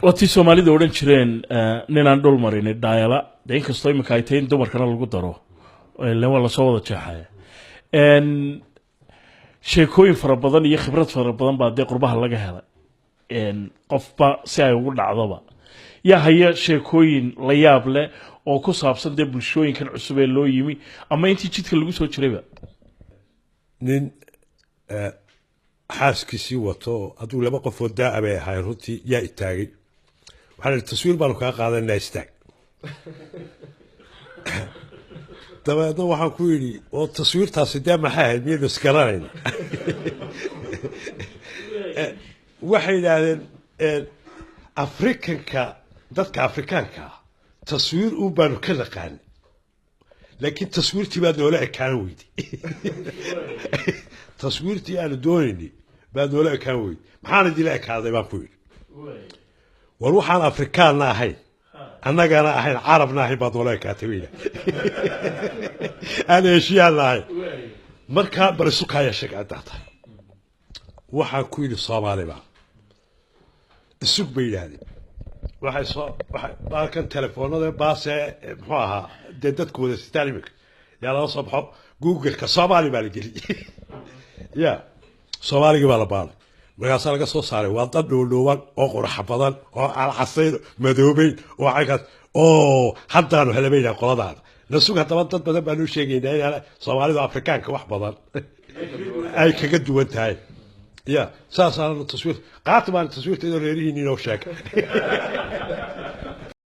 Waa tii Soomaalida odhan jireen ninaan dhul marini dhaayala. Dee inkastoo iminka ay tahay in dumarkana lagu daro, ilen waa lasoo wada jeexaya. Sheekooyin fara badan iyo khibrad fara badan baa dee qurbaha laga helay. Qofba si ay ugu dhacdoba yaa haya sheekooyin la yaab leh oo ku saabsan dee bulshooyinkan cusub ee loo yimi ama intii jidka lagu soo jirayba. Nin xaaskiisii wato, hadduu laba qofoo daa bay ahaayeen runtii, yaa itaagay. Waxaa la taswiir baanu kaa qaadanaa, istaag. Dabeedna waxaan ku yidhi, oo taswiirtaasi dee maxay ahayd? Miyaynu isgaranayna? Waxay yidhaahdeen Afrikanka, dadka Afrikaanka ah taswiir uun baanu ka naqaanay, laakiin taswiirtii baad noola ekaan weyday, taswiirtii aanu doonaynay baad noola ekaan weyday. Maxaan idila ekaaday baan ku yidhi. War waxaan Afrikaanna ahayn, annagana ahayn, Carabna ahayn baad noola ekaatay bay yidhahdeen, aan Eeshiyaanna ahayn. Markaa bal isu kaaya sheeg ciddaa tahay. Waxaan ku yidhi Soomaali baa. Isug bay yidhaahdeen. Waxay soo waxay baalkan telefoonada baase, muxuu ahaa dee dadku wada sitaan iminka, yaa lala soo baxo, Google-ka Soomaali baa la geliyey, ya Soomaaligii baa la baalay. Markaasaa laga soo saaray waa dad dhuudhuuban oo quraxa badan oo aan casayn, madoobeyn oo caynkaas oo haddaanu helabayna qoladaada nasug. Haddaba dad badan baanu sheegaynaa inaan Soomaalidu Afrikaanka wax badan ay kaga duwan tahay. Ya saasaanu taswiir qaati baan taswiirta idoo reerihiin inoo sheega.